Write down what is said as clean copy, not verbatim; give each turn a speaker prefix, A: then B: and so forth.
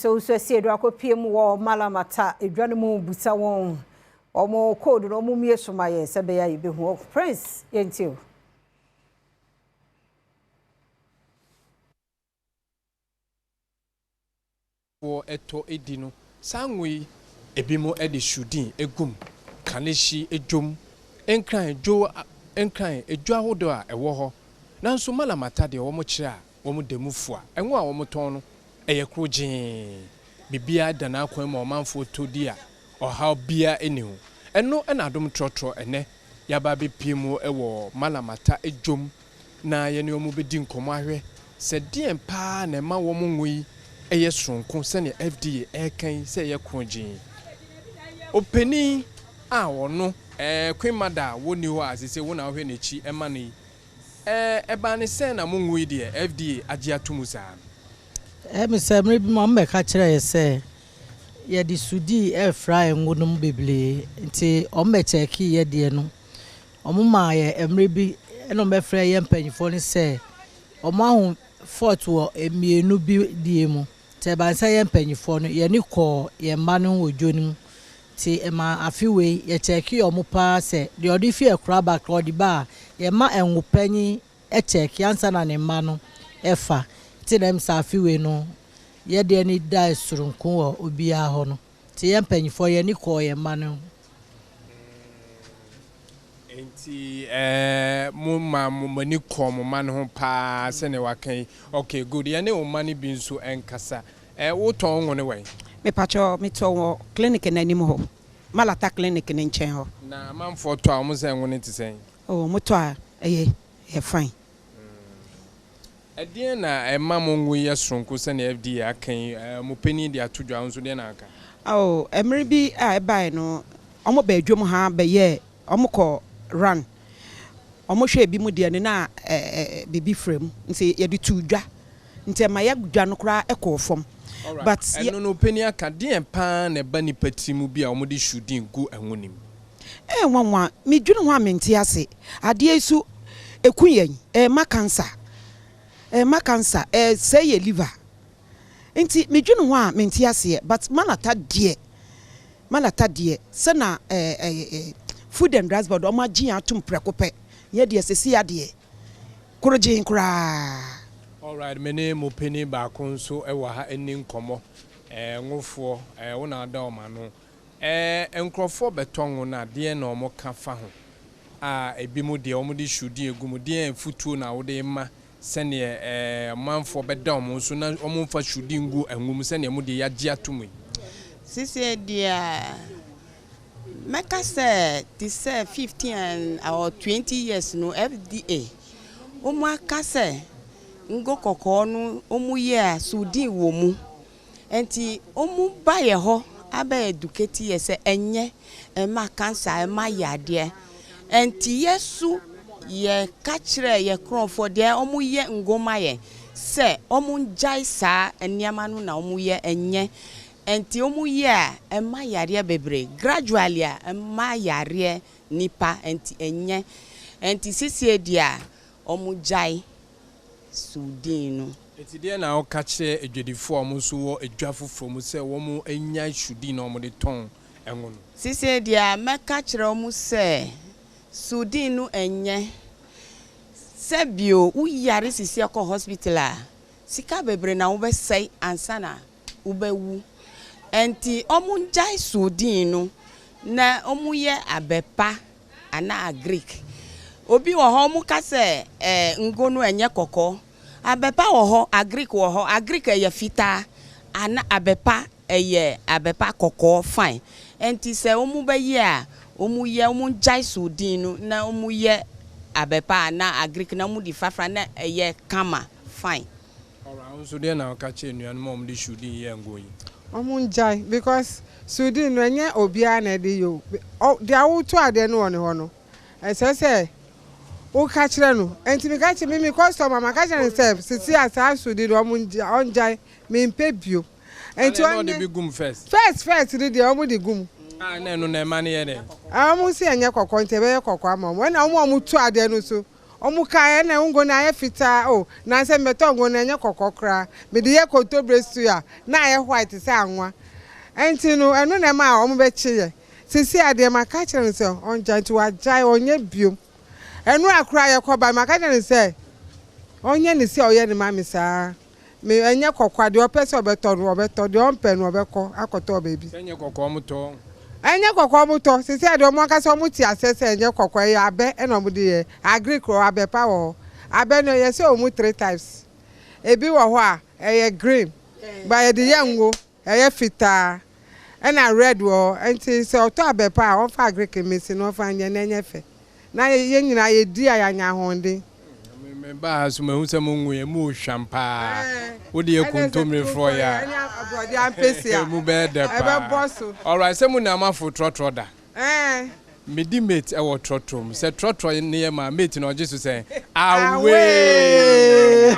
A: Sɛ wosu asi edu akɔpie mu wɔ Malamata edwa no mu busa wɔn wɔn code no wɔn mmie so ma yɛn sɛ bɛyɛ a yɛbɛhu. Prince yɛntie o.
B: Foɔ tɔ di no. Saa ngo yi, ebinom de sudin gu mu, kanehyi dwom, nkran dwo nkran dwo ahodoɔ a ɛwɔ hɔ. Nanso Malamata deɛ wɔkyerɛ a wɔda mu fua. Ngo a wɔtɔn no, ɛyɛ korogyee. Biribiara da n'akwan mu a ɔmanfoɔ tɔ di a ɔhaw biara nni ho. Ɛno na Adom Trɔtrɔ ɛnnɛ yɛaba abɛpue mu wɔ Malamata dwom na yɛne wɔn bɛdi nkɔmmɔ ahwɛ sɛ deɛn pa ara na ɛma wɔn ngo yi yɛ soronko sɛdeɛ FDA reka yi sɛ ɛyɛ korɔgyee. Ɔpanin a ɔno, ɛɛ, Queen Mother a wɔnni hɔ a seesei wo na wohwɛ n'akyi ma no yi, ɛɛ, ɛbaa ne sɛn na mo ngo yi deɛ FDA agye ato mu saa no?
C: Ɛyɛ me sɛ mmerɛ bi mu wɔbɛka kyerɛɛ yɛ sɛ yɛde sudii refra ngo no mu bebree nti wɔbɛkyɛɛkee yɛ deɛ no. Wɔmaa yɛ mmerɛ bi na wɔbɛfrɛɛ yɛ mpanyinfoɔ no sɛ wɔn ahu fault wɔ mmienu bi deɛ mu nti ɛbaa ne sɛ yɛ mpanyinfoɔ no yɛn ani kɔɔ yɛn mma no ho wɔ dwo no mu nti ɛmaa afe wei yɛ kyɛɛkee wɔn paa sɛ deɛ ɔde fi akura ba koraa ɔde ba a yɛma ngo panyin kyɛɛke ansa na ne mma no ɛfa nti na ɛm sɛ afe wei no yɛ deɛ no dae soronko wɔ obiara hɔ no nti yɛn mpanyinfoɔ yɛn ani kɔɔ yɛn mma no ho.
B: Enti eh, mo ma mo ani kɔ mo mma no ho paa sɛnea waka yi. Okay, good. Yɛne wo mma no bi nso nkasa. Eh, wotɔn wo ngo no wɛn?
D: Mepakyɛw, metɔn wɔ clinic no anim hɔ, Malata clinic no nkyɛn hɔ.
B: Na amanfoɔ tɔ a, wɔn sɛ ngo no te sɛn?
D: Oh, wɔtɔ a, ɛyɛ, ɛyɛ fine.
B: Ɛdeɛn na ɛma mo ngo yi yɛ soronko sɛdeɛ FDA aka yi? Mo panin de ato dwa, wo nso deɛn na woka?
D: Oh, mmere bi a ɛbae no, wɔbaa dwam ha bɛyɛɛ, wɔkɔ run, wɔhwɛɛ ebinom deɛ no na biribi fra mu, nti yɛde too dwa, nti ɛma yɛ dwa no koraa kɔɔ fam.
B: Alright,
D: But yɛ.
B: ɛno no panin aka, deɛn paa na ɛba nnipa tiri mu bi a wɔde shuudin gu ngo no mu?
D: Ɛyɛ nwanwa, medwene ho a mente ase. Adeɛ yi so ɛku yɛn, ɛma cancer, ɛma cancer, ɛsɛe yɛ liver. Nti medwene ho a mente aseɛ but Malata deɛ, Malata deɛ sɛ na ɛɛ Food and Drugs Board wɔn agye yɛn atom prɛko pɛ, yɛn deɛ sɛsi adeɛ korogyen koraa.
B: Alright, me ne mo panin baako nso wɔ ha nni nkɔmmɔ. Ɛɛ Ngofoɔ, ɛɛ wo na woda wɔn ano. Ɛɛ nkurɔfoɔ bɛtɔ ngo no a, deɛn na wɔka fa ho? A ebinom deɛ wɔde hyudin gu mu. Deɛn afutuo na wode rema sɛdeɛ ɛɛ ɔmanfoɔ bɛda wɔn ho so na wɔmfa hyudin ngu ngo mu sɛdeɛ mo deɛ yɛagye ato mu yi?
E: Sesei deɛ mɛka sɛ te sɛ 15 or 20 years no FDA wɔn aka sɛ ngo kɔkɔɔ no wɔn yɛ a sodin wɔ mu. Nti ɔmo ba yɛ hɔ abɛ educate yɛ sɛ ɛnyɛ, ɛma cancer, ɛma yadeɛ. Nti yɛ so yɛ ka kyerɛ yɛ krɔnfoɔ deɛ ɔmo yɛ ngo ma yɛn sɛ ɔmo ngyae saa nneɛma no na ɔmo yɛ ɛnyɛ. Nti ɔmo yɛ a ɛma yareɛ bebree, gradually a ɛma yareɛ nipa nti ɛnyɛ. Nti sesie deɛ a ɔmo gyae sudin no.
B: Enti deɛn na woka kyerɛ adwadifoɔ a wɔn nso wɔ dwa foforɔ mu sɛ wɔnnyae sudin a wɔde tɔn ngo no?
E: Seesei deɛ mɛka kyerɛ wɔn sɛ, sudin no nyɛ. Sɛ bio wo yare sisi kɔ hospital a, sika bebree na wobɛsɛe ansa na wobɛwu. Enti wɔngyae sudin no na wɔyɛ abɛ pa anaa agric. Obi wɔ hɔ wɔka sɛ ɛɛ ngo no ɛnyɛ kɔkɔɔ. Abɛ pa wɔ hɔ, agric wɔ hɔ. Agric ɛyɛ fitaa ana abɛ pa ɛyɛ abɛ pa kɔkɔɔ fine. Ɛnti sɛ wɔn bɛyɛ a, wɔn yɛ, wɔn gyae sodin no na wɔn yɛ abɛ pa anaa agric na wɔn de frafra na ɛyɛ kama fine.
B: Alright, wo nso deɛn na woka kyerɛ anuanom a wɔde sudin yɛ ngo yi?
F: Wɔn ngyae because sudin no ɛnyɛ obiara na ɛde yɛ o. Deɛ woto adeɛ no wɔ ne hɔ no, ɛsɛ sɛ woka kyerɛ no. Nti meka kyerɛ me me customer maka kyerɛ no sɛ sisi a saa sudi no ɔmo ɔngyae mempɛ bio.
B: Nti ɔnyɛ ɔde bi gum first.
F: First first no deɛ ɔmo de gum.
B: Ah na ɛno na ɛma no yɛ dɛn?
F: Ɔmo se ɛnyɛ kɔkɔɔ nti ɛbɛyɛ kɔkɔɔ ama ɔmo. Ɛna ɔmo a ɔmo tu adeɛ no nso. Wɔn kaeɛ ɛna wo ngo no ayɛ fitaa oh nansɛ mebɛtɔ ngo no ɛnyɛ kɔkɔɔ koraa mede yɛ kontommire stew a na ayɛ white sɛ anwa ɛnti no ɛno na ɛma wɔn bɛkye yɛ seesei a deɛ maka akyerɛ no sɛ ɔngyae nti wagyae ɔnyɛ biom ɛnora koraa yɛkɔ bae maka akyerɛ no sɛ ɔnyɛ ne sei a ɔyɛ no ma me saa. Me ɛnyɛ kɔkɔɔ a, deɛ ɔpɛ sɛ ɔbɛtɔ no ɔbɛtɔ, deɛ ɔmpɛ no ɔbɛkɔ akɔtɔ wɔ baabi.
B: Sɛ ɛnyɛ kɔkɔɔ ɔmo tɔ.
F: Ɛnyɛ kɔkɔɔ ɔmo tɔ, seesei deɛ ɔmo ankasa ɔmo te aseɛ sɛ ɛnyɛ kɔkɔɔ, ɛyɛ abɛ ɛna ɔmo de yɛ, agric wɔ hɔ, abɛ pa wɔ hɔ. Abɛ no yɛsɛ ɛwɔ mu three types, ebi wɔ hɔ a ɛyɛ green, but yɛde yɛ ngo, ɛyɛ fitaa, ɛna red wɔ hɔ, nti sɛ ɔtɔ abɛ pa a ɔmfa agric mmesi na ɔmfa nyɛ na ɛnyɛ fɛ. Na yɛn nyinaa yɛdi a yɛanya ahoɔden.
B: Me baa ha so mahu sɛ mo ngo yɛ mu hwam paa. Wo de yɛ kontomire frɔeɛ a emu bɛyɛ dɛ paa. Alright sɛ mo nyinaa mo aforo trɔtrɔ da. Me di mate wɔ trɔtrɔ mu. Sɛ trɔtrɔ ne yɛ ma mate no ɔgye so sɛn? Away!